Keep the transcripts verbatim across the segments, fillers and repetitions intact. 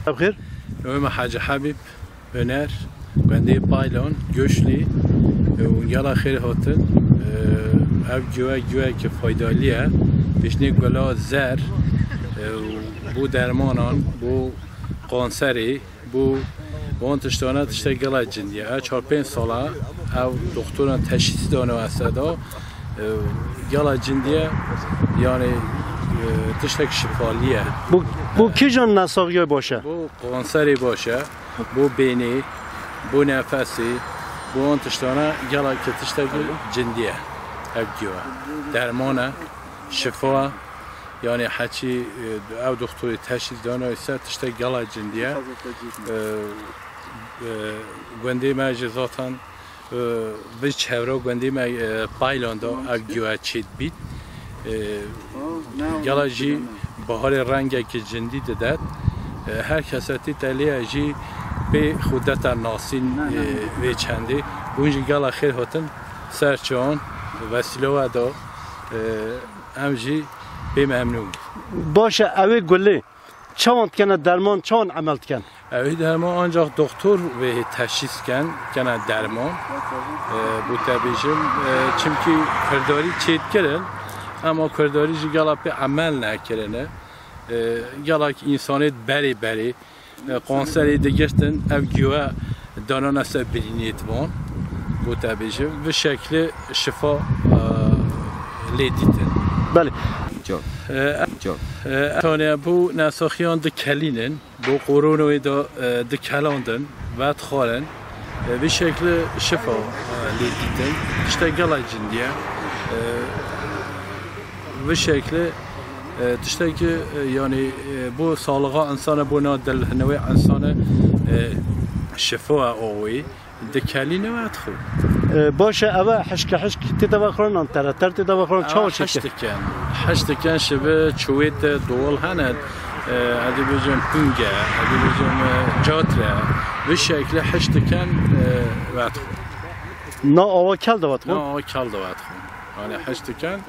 Bixêr. Navê me Hacî Habîb Öner, gundê Paylon, Göçlî, û gela xêr hatin. Ev giwe, giweke faydalî ye. Piştnê gula zer, û bo dermanan, bo kanserê, bo wan tiştane tiştek gela cindî ye. Ev çar pênc sala ev doktoran teşhîsî dano eseda. Gela cindî ye, yanî, e, tiştek şifalî ye. Bu, bu kîjan nesaxiya baş e? Bu kanserê baş e, bu beynê, bu nefesê, bu wan tiştana gela ki tiştek cindî ye. Ev giwe. Derman e, şifa ye. Yanî heçî, e, ev doktorê teşhîs dano ise tiştek gela cindî ye. E, e, gundê me jî zaten Bi çevra gundê me, e, Paylan de ev giwe çêdibît. E, gela jî baharê rengekî cindî didet. E, her kesê tê telê ye jî pê xwe dete nasîn, e, vê çendê. Hûn jî gela xêr hatin ser çawan vesîla we de, e, em jî pê memnûn bûn. Baş e, ew ê gulê. Çawan dikene derman, çawan emel diken? Ew ê derman ancak doktor vê teşhîs ken, kene derman. E, bu te bêjim, e, çimkî kurdarî çêdikirin, ama kurdarî jî gela pê emel nekirine. E, gelek însanê berê berê, e, kanserê digirtin, ev giwe danane ser birînê divan. Bu te bêjim, bi şekli şifa, e, lê dîtin. Belê. Çok. E, Çok. E, tane bu nesaxiyan dikelînin, bu koronayê de, e, dikelandin, vedixwarin. E, bi şekli şifa, e, lê dîtin. Tiştek gela cindî ye. E, bi şekli, e, tiştekî, e, yanî, e, bo salixa insana, bo na dilhinewê insana, e, şifa ye o wê. Dikelîne vedixwe. E, baş e, ev e hişke hişk tê de vexwarin, an tere ter tê de vexwarin, çawa çêke? Hişt diken. Hişt diken şibe çuwêt dol hene, e, edî bêjim hûnge, edî bêjim, e, catre. Bi şekli hişt diken, e, vedixwe. Na awa kel de vedixwe? Na awa kel de vedixwe. Yanî hişt diken,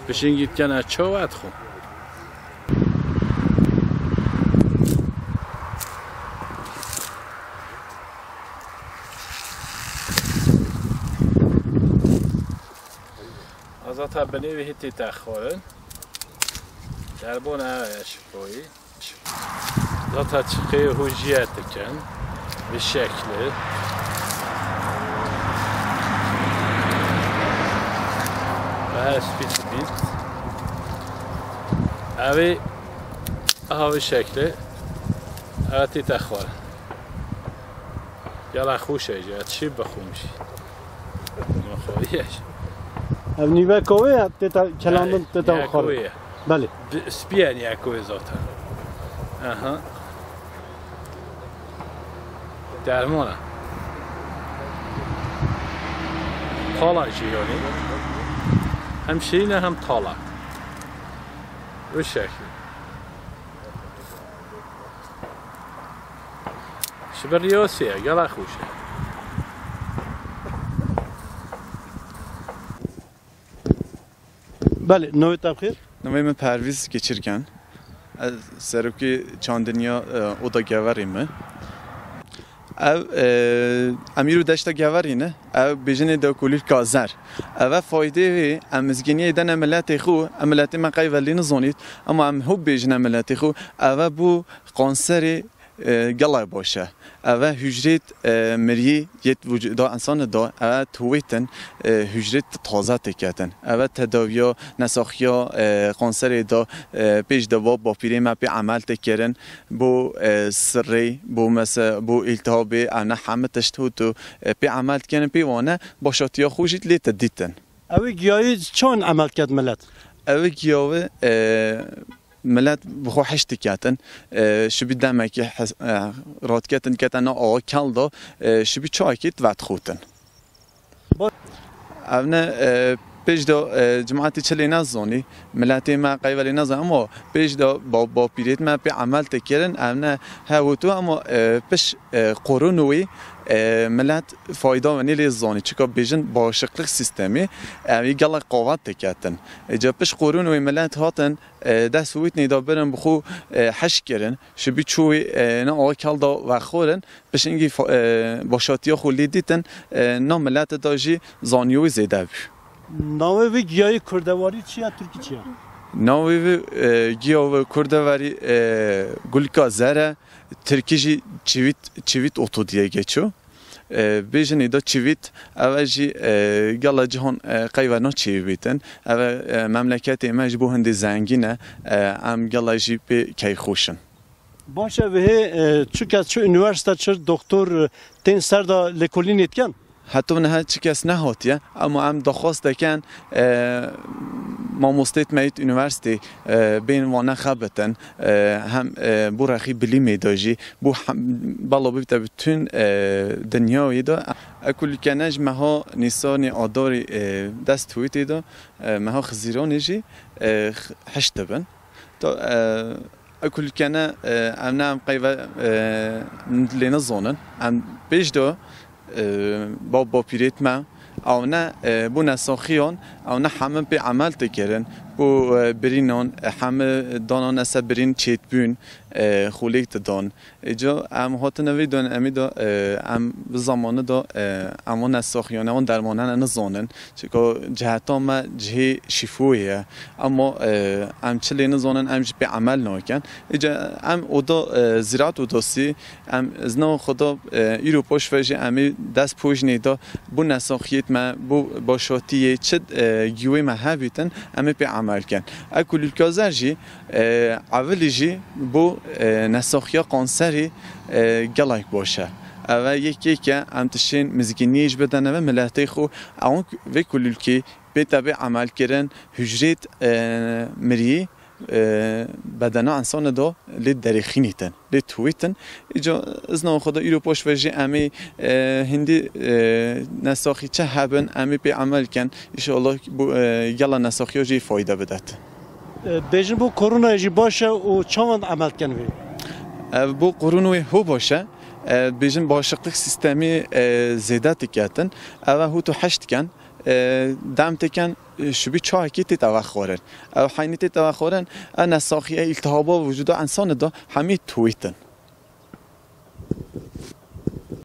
bi şingî diken e çawa vedixwe. Zaten binê wê hê tê te xwarin. Derbona ev ye şifoyî. Zaten çiqê hûjiye dikin. Bi şekli. Ve her spît bît. Ev ê aha bi şekli. Ev tê te xwarin. Gela xweş e jî, ez çi bixwim jî. Xweyê jî. Ev nîveka wê ye, tê te kelandin, tê te xwarin. Nîveka wê ye. Belê. Bi-, spî ye nîveka wê zaten. Aha. Derman e. Tala jî yanî. Hem şirîn e hem tala. Bu şekil. Ji ber riyasê ye, gela xweş e. Belê, navê te bi xêr? Navê min Pervîz Geçirgen. Ez serokê çandiniya, e, Oda Geverê me. Ev, e, Emîr û Deşta Geverê ne. Ev bêjinê de kulîlka zer. Ev e faydê wê, em mizgîniyê dene miletê xwe, em miletê me qey velî nizanît, ama em hû bêjine miletê xwe. Ev e bû kanserê, e, gelek baş e. Ev e hûcrêt, e, miriyê yêt vücuda insana da, ev e tuwêtin, e, hûcrêt taze têketin. Ev e tedaviya nesaxiya, e, kanserê da, e, pêş de va bapîrê me pê emel têkirin. Bo, e, sirrê, bo mese, bo îltihabê, ev ne heme tişt hûtu, e, pê emel dikenin, pê wane başatiya xwe jî lê te dîtin. Ew ê giyayî çawan emel ket milet? Ew ê giyavi, e, milet bi xwe hiş diketin, e, şibî demekî hes-, e, radiketin kete na awa kel da, e, şibî çayekî vedixutin. Bo- Ev ne, e, pêş de, e, cemaetî çi lê nezanî, miletê me qeyve lê nezanî, ama pêş de ba-, bapîrêt me pê emel tê kirin, ev ne hewtu, ama, e, piş, e, qorûn wî, E, millet fayda ve nê lê zanî, çika bêjin bağışıklık sistemî, ew ê gelek qavat diketin. E, ca piş qorûn wê millet hatin, e, dest wîtnê da birin bi xwe, e, heş kirin, şibî çû wê, e, ne awa kel da vexorin, pişingî fa-, e, başatiya xwe lê dîtin, e, na millet da jî zaniyo wê zêde bû. Navê vê giyayê kurdewarî çi ya, tirkî çi ya? Navê vê, e, giya vê kurdewarî, e, gulka zere, tirkî jî çivit, çivit otu diye geçiyor. E, bêjin êda çivit, ev e jî, e, gela cihan, e, qeyve na çivîtin. Ev e, e, memleketê me ji bo hindê zengîn e, e, em gela jî pê keyfxweş in. Baş e, vihê, e, çi kes çi unîversîte, çi doktor, e, tên ser de lêkolînê dikin? Heto niha çi kes nehatiye, ama em daxwaz dikin, e, mamostêt me yêt unîversîtê, e, bên wane xebitin, e, hem, e, bo rexî bilîmê de jî, bo hem, bela bibite bütün, e, dinyayê de. Ekulîkene ji meha Nîsanê, Adarê, e, dest Twîtê de, e, meha Xizîranê jî, e, x-, hişt dibin. To, e, ekulîkene, e, em ne em qeyve, e, lê nizonin. Em pêş de, e, bab bapîrêt me, ew ne, e, bo nesaxiyan, ew ne heme pê emel dikirin. Bo, e, birînan, e, heme danan ese birîn çêtbûn, e, xulêk didan. Îca em hatine vê dan, em ê da, e, em bi zamanı da, e, em van nesaxiyane, van dermanane nizanin. Çika ciheta me cihê şîfoyê ye. Ama, e, em çi lê nizanin, em jî pê emel nakin. Îca em oda, e, ziraat odasî, em zina xwe da, e, îro paş ve jî em ê dest pojnê da, bo nesaxiyêt me, bo başatiyê çi, e, giwê me hebîtin, em ê pê emel kin. Ekulîlkazer jî, e, evilî jî bo, e, nesaxiya kanserî, e, gelek baş e. Ev e yek yek e, em tişên mizgîniyê ji bidene ve miletê xwe, ew vê kulîlkê pê tebê emel kirin, hücrêt, e, miriyî, e, bedena insana da lê derêxînîtin, lê tuwîtin. Îca izna xwe da îro paş ve jî em ê, e, hindî, e, nesaxî çi hebin, em ê pê emel kin. Înşallah bu, e, gela nesaxiya jî fayda bidet. E, bêjin bo koronayê jî baş e û çawan emel dikin vê? E, bo koronayê ho baş e. E, bêjin bağışıklık sistemî, e, zêde diketin. Ev e hût û heşt dikin. E, dem dikin, e, şibî çayekî tê teve xwarin. Ev heynî tê teve xwarin, e nesaxiye îltihaba vücuda insana da hemî tuwîtin.